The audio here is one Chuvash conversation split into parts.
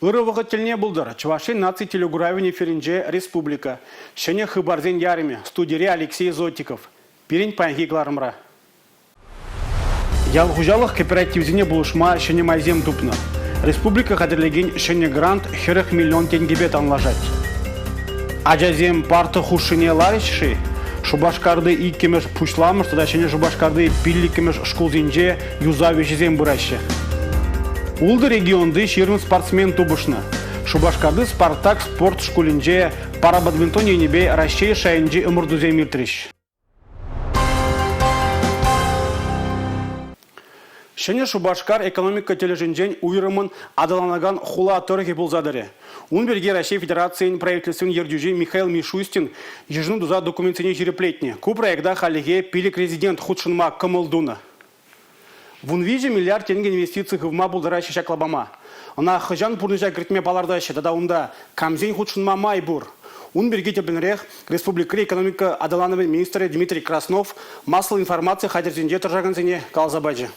Ырӑ вӑхӑт тӗлне пултӑр. Чӑваш Ен наци телекуравӗн эфирӗнче республика. Ҫӗнӗ хыпарсен ярӑмӗ. Студире Алексей Зотиков. Пирӗн паянхи кӑларӑмра. Ял хуҫалӑх кооперативсене пулӑшма ҫӗнӗ майсем тупнӑ. Республика хатӗрлекен ҫӗнӗ грант 40 миллион тенкӗпе танлашать. Ачасем парта хушшине ларӗҫ-ши? Шупашкарти иккӗмӗш пуҫламӑш тата Ҫӗнӗ Шупашкарти пиллӗкмӗш шкулсенче юсав ӗҫӗсем пыраҫҫӗ. Ултӑ регионти 20 спортсмен тупӑшнӑ. Шупашкарти «Спартак» спорт шкулӗнче парабадминтон енӗпе Раҫҫей шайӗнчи ӑмӑртусем иртрӗҫ. Ҫӗнӗ Шупашкар экономика тӗлӗшӗнчен уйрӑмӑн аталанакан хула тӑрӑхӗ пулса тӑрӗ. Ун пирки Раҫҫей Федерацийӗн Правительствин ертӳҫи Михаил Мишустин йышӑну туса документсене ҫирӗплетнӗ. Ку проекта хальлӗхе пилӗк резидент хутшӑнма кӑмӑл тунӑ. 13 миллиард тенкӗ инвестици хывма пултараҫҫӗ ҫак лапама. Ӑна хӑҫан пурнӑҫа кӗртме палӑртаҫҫӗ тата унта камсен хутшӑнма май пур? Ун пирки тӗплӗнрех республикӑри экономика аталанӑвӗн министрӗ Дмитрий Краснов массӑллӑ информаци хатӗрӗсенче тӑрӑшакансене каласа пачӗ.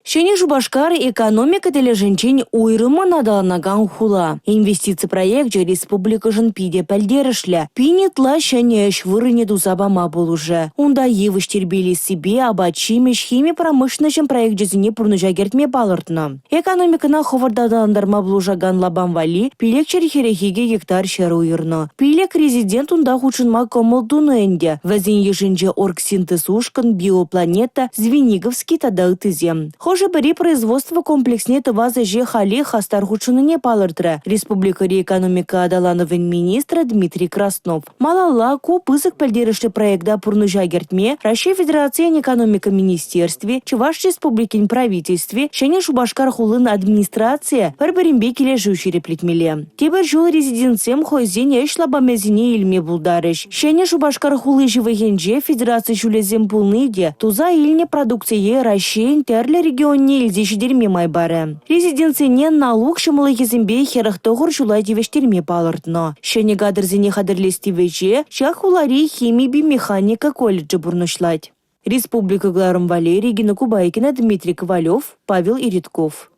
Ҫӗнӗ Шупашкар экономика тӗлӗшӗнчен уйрӑммӑн аталанакан хула. Инвестици проекчӗ республикӑшӑн питӗ пӗлтерӗшлӗ. Пин ытла ҫӗнӗ ӗҫ вырӑнӗ туса пама пулӑшӗ. Унта йывӑҫ тирпейлессипе апат-ҫимӗҫ, хими промышленноҫӗн проекчӗсене пурнӑҫа кӗртме палӑртнӑ. Экономикӑна хӑвӑрт аталантарма пулӑшакан лапам валли 542 гектар ҫӗр уйӑрнӑ. Пилӗк резидент унта хутшӑнма кӑмӑл тунӑ ӗнтӗ. Вӗсен йышӗнче Оргсинтез ушкӑн, Биопланета, Звениговский тата ыттисем. Хӑшӗ-пӗри производство комплексне тӑвас ӗҫе халех хастар хутшӑннине палӑртрӗ республикӑри экономика аталанӑвӗн министрӗ Дмитрий Краснов. Малалла ку пысӑк пӗлтерӗшлӗ проекта пурнӑҫа кӗртме Раҫҫей Федерацийӗн Экономика министерстви, Чӑваш Республикин Правительстви, Ҫӗнӗ Шупашкар хулин администрацийӗ пӗр-пӗринпе килӗшӳ ҫирӗплетмелле. Тепӗр ҫул резидентсем хӑйсен ӗҫ лапамӗсене илме пултарӗҫ. Ҫӗнӗ Шупашкар хули ҫывӑхӗнче федераци ҫулӗсем пулни те туса илнӗ продукцие Раҫҫейӗн тӗрлӗ регионне илсе ҫитерме май парӗ. Резидентсене налук ҫӑмӑллӑхӗсемпе 49 ҫула тивӗҫтерме палӑртнӑ. Ҫӗнӗ кадрсене хатӗрлес тивӗҫе ҫак хулари химипе механика колледжӗ пурнӑҫлать. Республика кӑларӑм Валерий Гинокубайкина, Дмитрий Ковалев, Павел Иритков.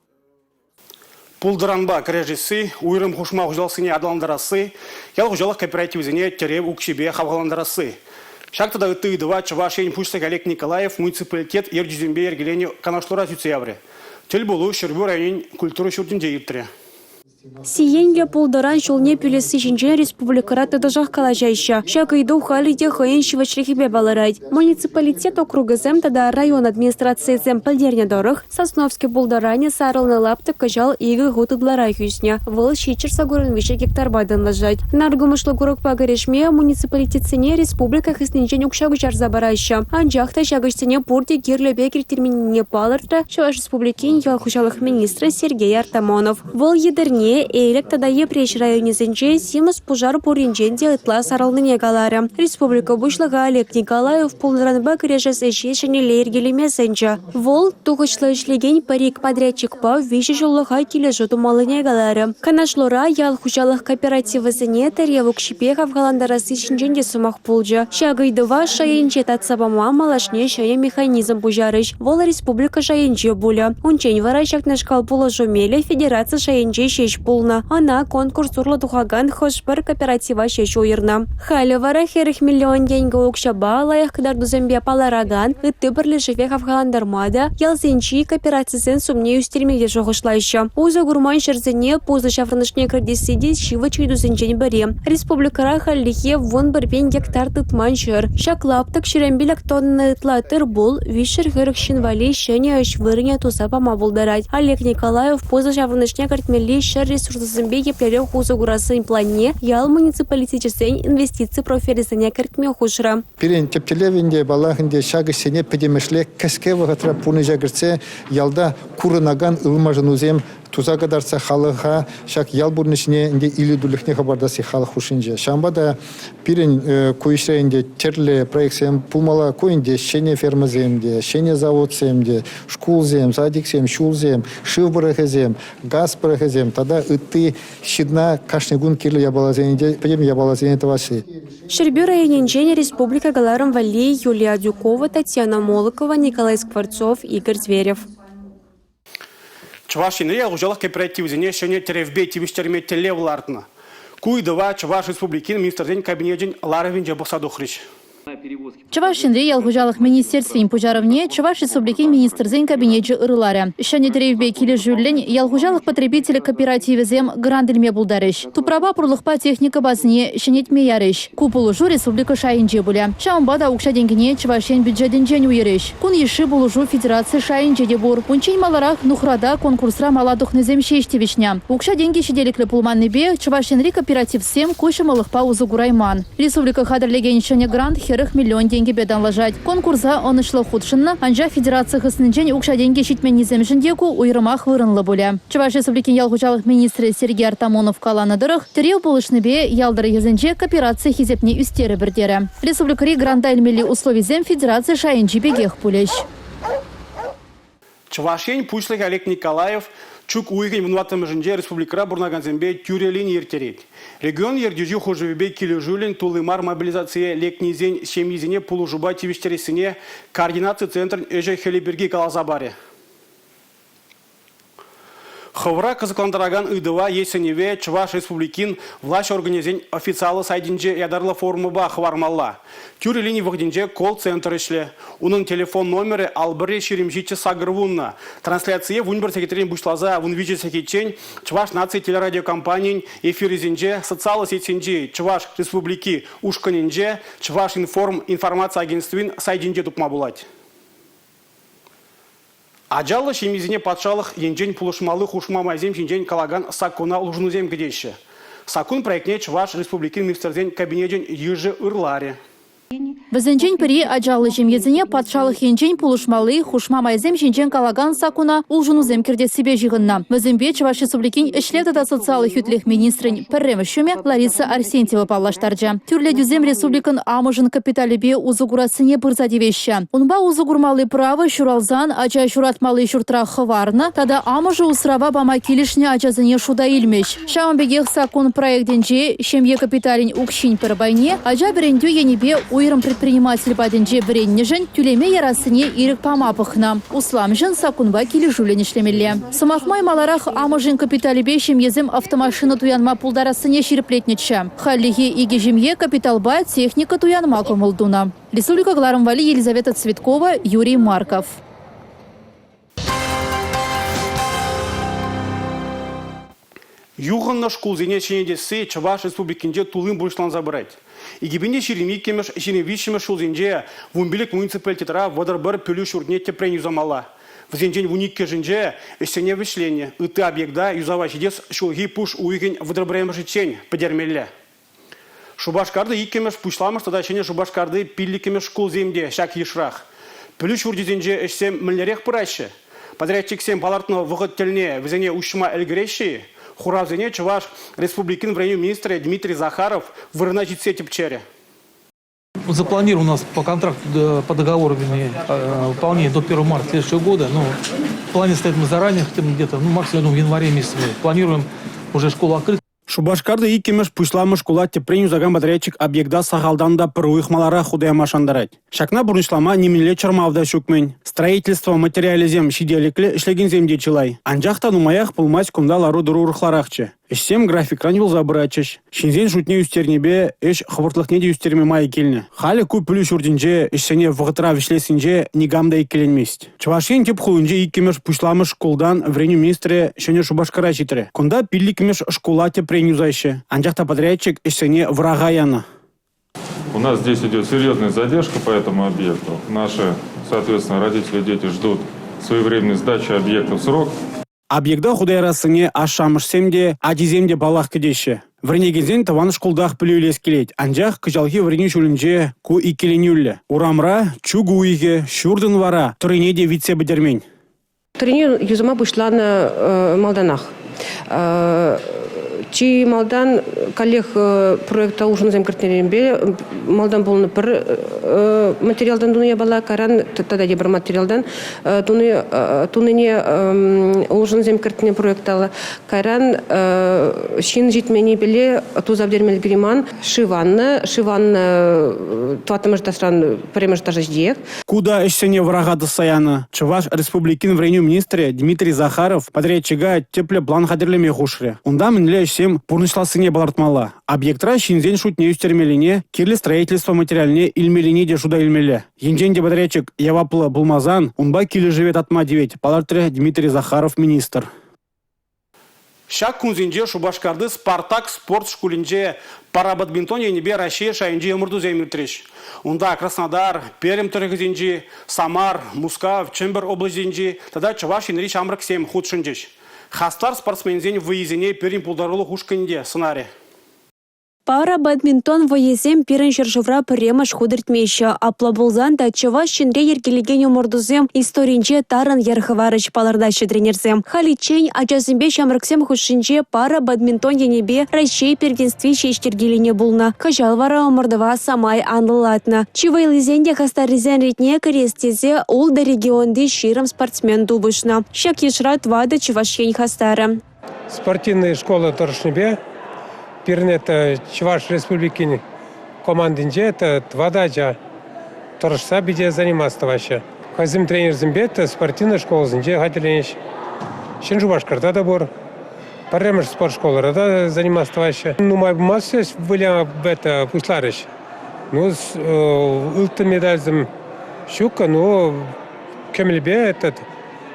Пултӑранпа кӗрешесси, уйрӑм хушма хуҫалӑхсене аталантарасси, ял хуҫалӑх кооперативӗсене тӗрев укҫипе хавхалантарасси. Ҫак тата ытти ыйтӑва Чӑваш Ен Пуҫлӑхӗ Олег Николаев муниципалитет ертӳҫисемпе йӗркеленӗ канашлура сӳтсе яврӗ. Тӗл пулу Ҫӗрпӳ районӗн культура ҫуртӗнче иртрӗ. Сиенлӗ пултӑран ҫулне пӳлесси ҫинчен республикӑра тӑтӑшах калаҫаҫҫӗ. Ҫак ыйту халӗ те хӑйӗн ҫивӗчлӗхӗпе палӑрать. Муниципалитет округӗсем тата район администрацийӗсем пӗлтернӗ тӑрӑх, Сосновски пултӑранӗ сарӑлнӑ лаптӑк кӑҫал икӗ хут ытларах ӳснӗ. Вӑл 783 гектарпа танлашать. Наркӑмӑшлӑ курӑкпа кӗрешме муниципалитетсене республика хыснинчен укҫа куҫарса параҫҫӗ. Анчах та ҫак ӗҫсене пурте кирлӗ пек ирттерменнине палӑртрӗ Чӑваш Республикин ял хуҫалӑх министрӗ Сергей Артамонов. Вӑл Етӗрне, Элӗк тата Йӗпреҫ районӗсенче симӗс пушар пуринчен те ытла сарӑлнине каларӗ. Республика Пуҫлӑхӗ Олег Николаев пултӑранпа кӗрешес ӗҫе ҫӗнӗлле йӗркелеме сӗнчӗ. Вӑл тухӑҫлӑ ӗҫлекен пӗр-ик подрядчикпа виҫӗ ҫуллӑха килӗшӳ тумаллине каларӗ. Канашлура ял хуҫалӑх кооперативӗсене тӗрев укҫипе хавхалантарасси ҫинчен те сӑмах пулчӗ. Ҫак ыйтӑва шайӗнче татса пама малашне ҫӗнӗ механизм пуҫарӗҫ. Вӑл республика шайӗнче пулӗ. Унччен вара ҫакнашкал пулӑшу мелӗ федераци шайӗнче ҫеҫ пулнӑ. Ӑна конкурс урлӑ тухакан хӑш-пӗр кооператива ҫеҫ уйӑрнӑ. Халӗ вара 40 миллион тенкӗ укҫапа лайӑх кӑтартусемпе палӑракан ытти пӗрлешӗве хавхалантарма та, ялсенчи кооперацисен сумне ӳстерме те шухӑшлаҫҫӗ. Усӑ курман ҫӗрсене пусӑ ҫаврӑнӑшне кӗртесси те ҫивӗч ыйтусенчен пӗри. Республикӑра хальлӗхе 11 пин гектар тытман ҫӗр. Ҫак лаптӑк 25 тонна ытла тыр-пул, 340 ҫын валли ҫӗнӗ ӗҫ вырӑнӗ туса пама пултарать. Олег Николаев пусӑ ҫаврӑнӑшне кӗртмелли ҫӗр ресурсӗсемпе еплерех усӑ курассин планне ял муниципалитечӗсен инвестици профилӗсене кӗртме хушрӗ. Пирӗн тӗп тӗллев ӗнтӗ, паллах ӗнтӗ, ҫак ӗҫсене пӗтӗмӗшле кӗске вӑхӑтра пурнӑҫа кӗртсе ялта курӑнакан ылмашӑнусем туса кӑтартса халӑха ҫак ял пурнӑҫне ӗнтӗ илӗртӳлӗхне хӑпартасси халӑх хушшинче. Ҫавӑнпа та пирӗн ку ӗҫре ӗнтӗ тӗрлӗ проектсем пулмалла. Ку ӗнтӗ ҫӗнӗ фермӑсем те, ҫӗнӗ заводсем те, шкулсем, садиксем, ҫулсем, шыв пӑрӑхӗсем, газ пӑрӑхӗсем тата ытти ҫынна кашни кун кирлӗ япаласене те, пӗтӗм япаласене тӑвасси. Ҫӗрпӳ районӗнчен республика кӑларӑм валли Юлия Адюкова, Татьяна Молокова, Николай Скворцов, Игорь Зверев. Чӑваш Енре ял хуҫалӑх кооперативӗсене ҫӗнӗ тӗревпе тивӗҫтерме тӗллев лартнӑ. Ку ыйтӑва Чӑваш Республикин Министрсен Кабинечӗн ларӑвӗнче пӑхса тухрӗҫ. Чӑваш Енре ял хуҫалӑх министерствин пуҫарӑвне Чӑваш Республикин Министрсен Кабинечӗ ырларӗ. Ҫӗнӗ тӗревпе килӗшӳллӗн ял хуҫалӑх потребитель кооперативӗсем грант илме пултарӗҫ. Тупрапа пурлӑхпа техника базине ҫӗнетме ярӗҫ. Ку пулӑшу республика шайӗнче пулӗ. Ҫавӑнпа та укҫа-тенкӗне Чӑваш Ен бюджетӗнчен уйӑрӗҫ. Кун йышши пулӑшу федераци шайӗнче те пур. Унччен маларах нухрата конкурсра мала тухнисем ҫеҫ тивӗҫнӗ. Укҫа-тенкӗ ҫителӗклӗ пулманнипе Чӑваш Енри кооперативсем ку ҫӑмӑллӑхпа усӑ курайман. Республика хатӗрлекен ҫӗнӗ грант 40 миллион тенкӗпе танлашать. Конкурса ӑнӑҫлӑ хутшӑннӑ, анчах федераци хыснинчен укҫа-тенкӗ ҫитменнисемшӗн те ку уйрӑмах вырӑнлӑ пулӗ. Чӑваш Республикин ял хуҫалӑх министрӗ Сергей Артамонов каланӑ тӑрӑх, тӗрев пулӑшнипе ял тӑрӑхӗсенче коопераци хисепне ӳстерӗпӗр терӗ. Республикӑри гранта илмелли условисем федераци шайӗнчи пекех пулӗҫ. Чӑваш Ен Пуҫлӑхӗ Олег Николаев чӳк уйӑхӗн вунтӑваттӑмӗшӗнче республикӑра пурӑнакансемпе тӳрӗ лини ирттерет. Регион ертӳҫи хушӑвӗпе килӗшӳллӗн тулли мар мобилизацие лекнисен ҫемйисене пулӑшупа тивӗҫтерессине координаци центрӗн ӗҫӗ-хӗлӗ пирки каласа парӗ. Хӑвӑра кӑсӑклантаракан ыйтӑва е сӗнӗве Чӑваш Республикин влаҫ органӗсен официаллӑ сайтӗнче ятарлӑ формӑпа хӑвармалла. Тӳрӗ лини вӑхӑтӗнче колл-центр ӗҫлӗ. Унӑн телефон номерӗ алпӗрре 27 80. Трансляцие 11 сехетрен пуҫласа 13 сехетчен Чӑваш наци телерадиокомпанийӗн эфирӗсенче социаллӑ сетьсенчи Чӑваш Республики ушкӑнӗнче Чӑвашинформ информаци агентствин сайтӗнче тупма пулать. Ачаллӑ ҫемьесене патшалӑх енчен пулӑшмалли хушма майсем ҫинчен калакан саккуна улшӑнусем кӗтеҫҫӗ. Саккун проектне Чӑваш Республикин Министрсен Кабинечӗн йышӗ ырларӗ. Вӗсенчен пӗри ачаллӑ ҫемьесене патшалӑх енчен пулӑшмалли хушма майсем ҫинчен калакан саккуна улшӑнусем кӗртессипе ҫыхӑннӑ. Вӗсемпе Чӑваш Республикин ӗҫлев тата социаллӑ хӳтлӗх министрӗн пӗрремӗш ҫумӗ Лариса Арсентьева паллаштарчӗ. Тӳрлетӳсем республикӑн амӑшӗн капиталӗпе усӑ курассине пырса тивеҫҫӗ. Унпа усӑ курмалли право ҫуралсан ача ҫуратмалли ҫуртра хӑварнӑ тата амӑшӗ усрава пама килӗшнӗ ачасене шута илмӗҫ. Ҫавӑн пекех саккун проектӗнче ҫемье капиталӗн укҫин пӗр пайне ача вӗрентӳ енӗпе уйрӑм предприниматель патӗнче вӗреннӗшӗн тӳлеме ярассине ирӗк пама пӑхнӑ. Усламҫӑн саккунпа килӗшӳллӗн ӗҫлемелле. Сӑмах май, маларах амӑшӗн капиталӗпе ҫемьесем автомашина туянма пултарассине ҫирӗплетнӗччӗ. Хальлӗхе икӗ ҫемье капиталпа техника туянма кӑмӑл тунӑ. Республика кӑларӑм валли Елизавета Цветкова, Юрий Марков. Юхӑннӑ шкулсене ҫӗнетесси Чӑваш Республикинче туллин пурнӑҫланса пырать. 2022-мӗш, 23-мӗш ҫулсенче 15 муниципалитетра 31 пӗлӳ ҫуртне тӗпрен юсамалла. Вӗсенчен 12-шӗнче ӗҫсене вӗҫленӗ, ытти объекта юсава ҫитес ҫулхи пуш уйӑхӗн 31-мӗшӗччен пӗтермелле. Шупашкарти иккӗмӗш пуҫламӑш тата Ҫӗнӗ Шупашкарти пиллӗкмӗш шкулсем те ҫак йышрах. Пӗлӳ ҫурчӗсенче ӗҫсем мӗнлерех пыраҫҫӗ? Подрядчиксем палӑртнӑ вӑхӑт тӗлне вӗсене уҫма ӗлкӗреҫҫӗ-и? Хуравсене Чӑваш Республикин вӗренӳ министрӗ Дмитрий Захаров вырӑна ҫитсе тӗпчерӗ. Запланировано у нас по контракту, по договору, вернее, выполнение до 1 марта следующего года. Но в плане стоит мы заранее, хотим где-то, ну, максимум в январе месяце мы планируем уже школу открыть. Шупашкарти иккӗмӗш пуҫламӑш шкула тӗпрен юсакан подрядчик объекта сахалтан та пӗр уйӑх маларах хута яма шантарать. Ҫакна пурнӑҫлама нимӗнле чӑрмав та ҫук-мӗн. Строительство материалӗсем ҫителӗклӗ, ӗҫлекенсем те чылай. Анчах та нумаях пулмасть кунта лару-тӑру урӑхларахчӗ. Ӗҫсем графикран юлса пыратчӗҫ. Ҫынсен шутне ӳстернипе ӗҫ хӑвӑртлӑхне те ӳстерме май килнӗ. Халӗ ку пӗлӳ ҫуртӗнче ӗҫсене вӑхӑтра вӗҫлессинче никам та иккӗленмест. Чӑваш Ен тӗп хулинче иккӗмӗш пуҫламӑш шкултан вӗренӳ министрӗ Ҫӗнӗ Шупашкара ҫитрӗ. Кунта пиллӗкмӗш шкула тӗпрен юсаҫҫӗ. Анчах та подрядчик ӗҫсене вӑраха янӑ. У нас здесь идет серьезная задержка по этому объекту. Наши, соответственно, родители и дети ждут своевременной сдачи объекта в срок. Объекта хута ярассине ашшӗ-амӑшсем те, ачисем те паллах кӗтеҫҫӗ. Вӗренекенсен тӑван шкултах пӗлӳ илес килет, анчах кӑҫалхи вӗренӳ ҫулӗнче ку иккӗленӳллӗ. Урамра чӳк уйӑхӗ, ҫуртӑн вара тӑррине те витсе пӗтермен. Тӑррине юсама пуҫланӑ малтанах. Чи малтан каллех проекта улшӑнусем кӗртнӗренпе малтан пулнӑ пӗр материалтан тунӑ япала, кайран тата тепӗр материалтан тунине улшӑнусем кӗртнӗ проекта. Кайран ҫын ҫитменнипеле туса пӗтермелли килман. Шыв аннӑ, шыв аннӑ тӑваттӑмӗш этажран пӗрремӗш этажа ҫитиех. Ку та ӗҫсене вӑраха тӑсса янӑ. Чӑваш Республикин вӗренӳ министрӗ Дмитрий Захаров подрядчика тӗплӗ план хатӗрлеме хушрӗ. Унта мӗнле ӗҫсем пурнӑҫлассине палӑртмалла. Объектра ҫынсен шутне ӳстермеллине, кирлӗ строительство материалне илмеллине те шута илмелле. Енчен те подрядчик яваплӑ пулмасан унпа килӗшӗве татма тивет, палӑртрӗ Дмитрий Захаров министр. Ҫак кунсенче Шупашкарти «Спартак» спорт шкулӗнче парабадминтон енӗпе Раҫҫей шайӗнчи ӑмӑртусем иртрӗҫ. Унта Краснодар, Пермь тӑрӑхӗсенчи, Самар, Мускав, Чӗмпӗр облаҫӗсенчи тата Чӑваш Енри ҫамрӑксем хутшӑнчӗҫ. Хастар спортсменсен вӑййисене пирӗн пултарулӑх ушкӑнӗ те сӑнарӗ. Пара-бадминтон вӑййисем пирӗн ҫӗршывра пӗрремӗш хут иртмеҫҫӗ. Апла пулсан та Чӑваш Енре йӗркелекен ӑмӑртусем историнче тарӑн йӗр хӑварӗҫ, палӑртаҫҫӗ тренерсем. Халиччен ачасемпе ҫамрӑксем хушшинче пара-бадминтон енӗпе Раҫҫей первенстви ҫеҫ йӗркеленӗ пулнӑ. Кӑҫал вара ӑмӑртӑва самай анлӑлатнӑ. Чи вӑйлисен те хастаррисен ретне кӗрес тесе ултӑ регионти 20 спортсмен тупӑшнӑ. Ҫак йышра тӑватӑ Чӑваш Ен хастарӗ. Спортивнӑй школа тӑрӑшнипе пирӗн это Чӑваш Республикин командинче это тӑватӑ ача тӑрӑшса питӗ заниматься тӑваҫҫӗ. Хӑйсем тренерсемпе это спортивнӑй школӑсенче хатӗрленеҫҫӗ. Ҫӗн Шупашкарта та пур. Пӗрремӗш спорт школӑра та заниматься тӑваҫҫӗ. Нумай пулмасть выляма это пуҫларӗҫ. Ну, ылтӑн медальсем ҫуккӑ, но кӗмӗлпе этот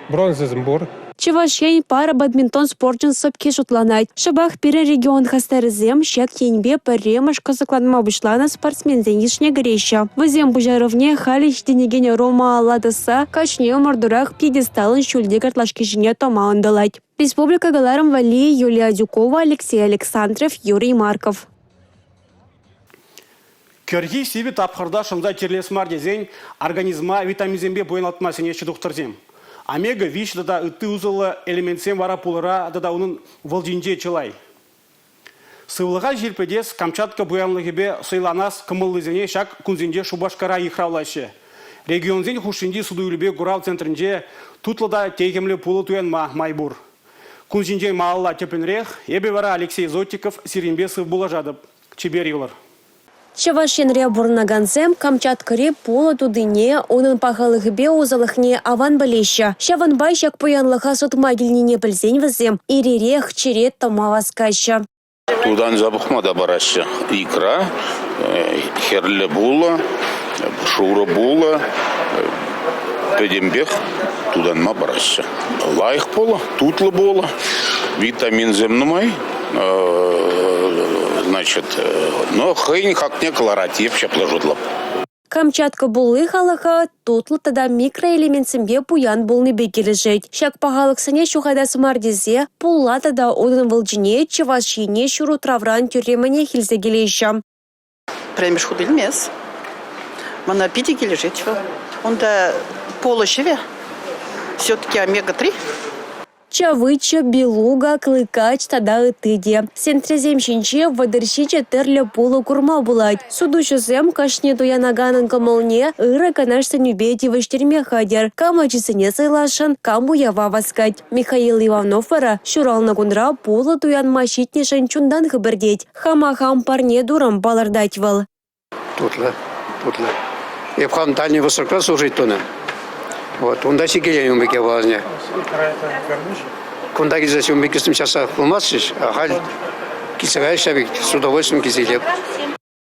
бронзӑсем пур. Чӑваш Ен пара-бадминтон спорчӗн сӑпки шутланать. Шӑпах пирӗн регион хастарӗсем ҫак енпе пӗрремӗш кӑсӑкланма пуҫланӑ спортсменсен йышне кӗреҫҫӗ. Вӗсен пуҫарӑвне халӗ ҫитӗнекен ӑру малалла тӑсса кашни ӑмӑртурах пьедесталӑн ҫӳлти картлашки ҫине тӑма ӑнтӑлать. Республика кӑларӑм валли Юлия Адюкова, Алексей Александров, Юрий Марков. Кӗрхи сивӗ тапхӑрта шӑнса чирлес мар тесен организма витаминсемпе пуянлатма сӗнеҫҫӗ тухтӑрсем. Омега-3 тата ытти усӑллӑ элементсем вара пулӑра тата унӑн вӑлчинче чылай. Сывлӑха ҫирӗплетес, Камчатка пуянлӑхӗпе сӑйланас кӑмӑллисене ҫак кунсенче Шупашкара йыхравлаҫҫӗ. Регионсен хушшинчи суту-илӳпе курав центрӗнче тутлӑ та техӗмлӗ пулӑ туянма май пур. Кун ҫинчен малалла тӗплӗнрех эпӗ вара Алексей Зотиков сирӗнпе сывпуллашатӑп. Чипер юлӑр. Чӑваш Енре пурӑнакансем Камчаткӑри пулӑ тутине, унӑн пахалӑхӗпе усӑлӑхне аван пӗлеҫҫӗ. Ҫавӑнпа ҫак пуянлӑха сутма килнине пӗлсен вӗсем ир-ирех черет тӑма васкаҫҫӗ. Тутанса пӑхма та параҫҫӗ. Икра, хӗрлӗ пулӑ, шурӑ пулӑ пӗтӗмпех тутанма параҫҫӗ. Лайӑх пулӑ, тутлӑ пулӑ, витаминсем нумай. Значит, но хӑйӗн хакне кӑларать, эп ҫапла шутлап. Камчатка пулли халӑха тутлӑ тата микроэлементсемпе пуян пулнипе килӗшет. Ҫак пахалӑхсене ҫухатас мар тесе пулла тата унӑн вӑлчине Чӑваш Ене ҫурутравран тӳрремӗнех илсе килеҫҫӗ. Пӗрремӗш хут илмес. Мана питӗ килӗшет вӑл. Унта поло ҫӑвӗ, все-таки омега-3. Чавыча, белуга, клыкач тата ытти те. Сентресем ҫинче 37 тӗрлӗ пулӑ курма пулать. Сутуҫӑсем кашни туянаканӑн кӑмӑлне ырӑ канаш-сӗнӳпе тивӗҫтерме хатӗр. Кам ачисене сӑйласшӑн, кам уява васкать. Михаил Иванов вара ҫуралнӑ кунра пулӑ туянма ҫитнӗшӗн чунтан хӗпӗртет. Хама хам парне турӑм, палӑртать вӑл. Тутлӑ, тутлӑ. Эп хам Дальний Востокра служить тунӑ. Вот, унта ҫикелен ун пек япаласене. Кунта килсе ун пек часах пулмастчӗҫ, а халь килсе каяҫҫӗ пек, с удовольствием килсе илеп.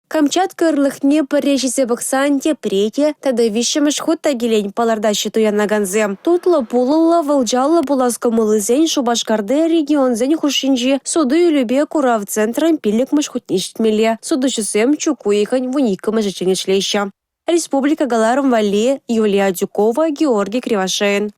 Камчатка ырлӑхне пӗрре ҫисе пӑхсан тепре те тата виҫҫӗмӗш хут та килен, палӑртаҫҫӗ туянакансем. Тутлӑ пулӑллӑ, вӑлчаллӑ пулас кӑмӑллисен Шупашкарти регионсен хушшинчи суту-илӳпе курав центрӗн пиллӗкмӗш хутне ҫитмелле. Сутуҫӑсем чӳк уйӑхӗн 12-мӗшӗччен ӗҫлеҫҫӗ. Республика кӑларӑм валли Юлия Адюкова, Георгий Кривошеин.